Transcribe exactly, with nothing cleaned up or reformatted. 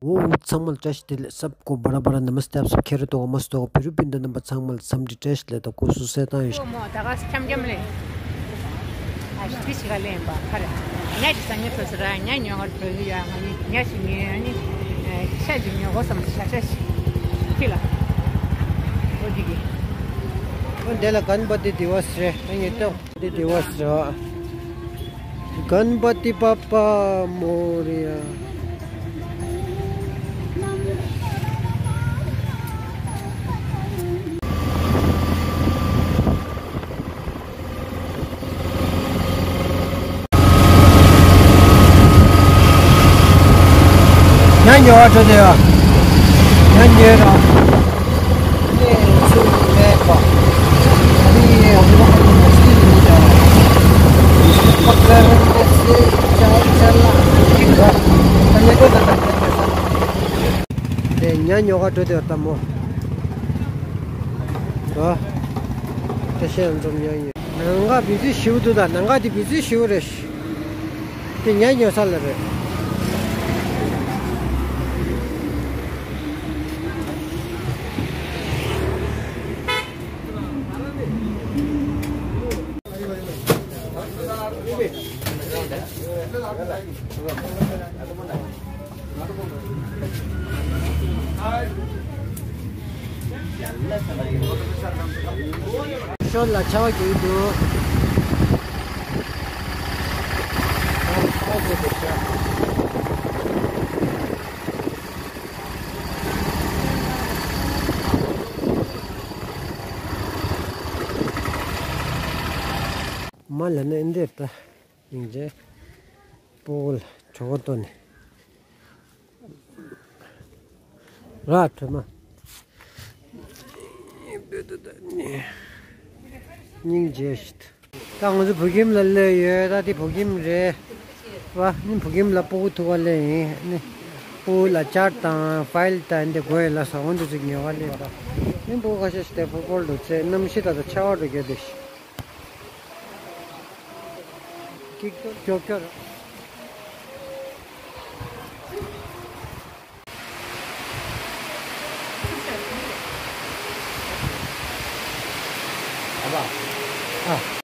འོ། ཚང་མ་ལ་བཀྲ་ཤིས་བདེ་ལེགས། སབ་ཀོ་བ་ར་བ་ར། ན་མ་སྟེ། ཨབ་སབ། ཁེ་རེ་ཏོ་གོ་མ་སྟོ་གོ། བེ་རུ་པིན་ཏ་རྣམ་པ་ཚང་མ་ལ་འཚམས་འདྲི་བཀྲ་ཤིས་བདེ་ལེགས་དང་སྐུ་གཟུགས་གསལ་ཐང་ཡོད། ད་ག་ས་འཁྱམ་འཁྱམ་ལེ། ཨ་ཤི་ཏི་ཤི་ག་ལེན་པ་ཁ་རེ། ཉ་ཞིག་ས་ཉ་ཐོས་ས་ར་ཉ་ཉོ་གར་བྲོས་ཡོད། ང་ནི་ཉ་ཞིག་ཉོས། ཨ་ནི་ཤ་ཞིག་ཉོ་གོ་བསམ། ཤ་ཤ་ཞིག་ཁྱི་ལ། འོ་འདི་གི། འོ་འདི་ལ་གན་པ་ཏི་དི་བ་སི་རེད། ཨ་ནི་ཏོ། དེ་དེ་བ་སི་ར། གན་པ་ཏི་པ་པ་མོ་རི་ཡ། ཉ་ཉོ་བ་འགྲོ་དེ་ཡ། ཉ་ཉོས་ར། དེ་ཉ་ཉོ་ག་འགྲོ་དེ་ལྟ་མོ། ཨ། ད་ཤེས་འཛོམས་ཉ་ཉོ། ནང་ག་བི་ཛི་ཞིག་འདུག་ད། ནང་ག་དེ་བི་ཛི་ཞིག་རེད། དེ་ཉ་ཉོ་ས་ལ་རེད། ཤོར་ལ་ཆར་པ་རྒྱག་གི་འདུག་མ་ལ་ནི་འདིར་ད་སྙིང་རྗེ། སྤོ་བོ་ལ་གྲོད་ཁོག་ལྟོགས་ནས། ར་ཁྲོས་མ། སྙིང་རྗེ་ཞིག་ད་ང་ཚོ་བོད་ཁྱིམ་ལ་སླེབས་ཡོད། ད་དེ་བོད་ཁྱིམ་རེད་བ། ནི་བོད་ཁྱིམ་ལ་སྤུ་གུ་ཐུག་ག་སླེབས་ཡིན། ནི་སྤུ་གུ་ལ་ཅར་དང་ཕའིལ་དང་འདི་དགོས་ཡོད་ལ་ས་འོ་འདི་ཚོ་ཉོ་ག་སླེབས་པ། ནི་སྤུ་གུ་ཁ་ཤས་ཤིག་དེ་ཕོར་པོར་འགྲོ་ཚེ་གནམ་གཤིས་ད་ལྟ་ཆར་པ་འགྲོ་རྒྱུ་དེ་ཞིག་ཀིག་ཀྱོག་ཀྱོག་ཀྱོག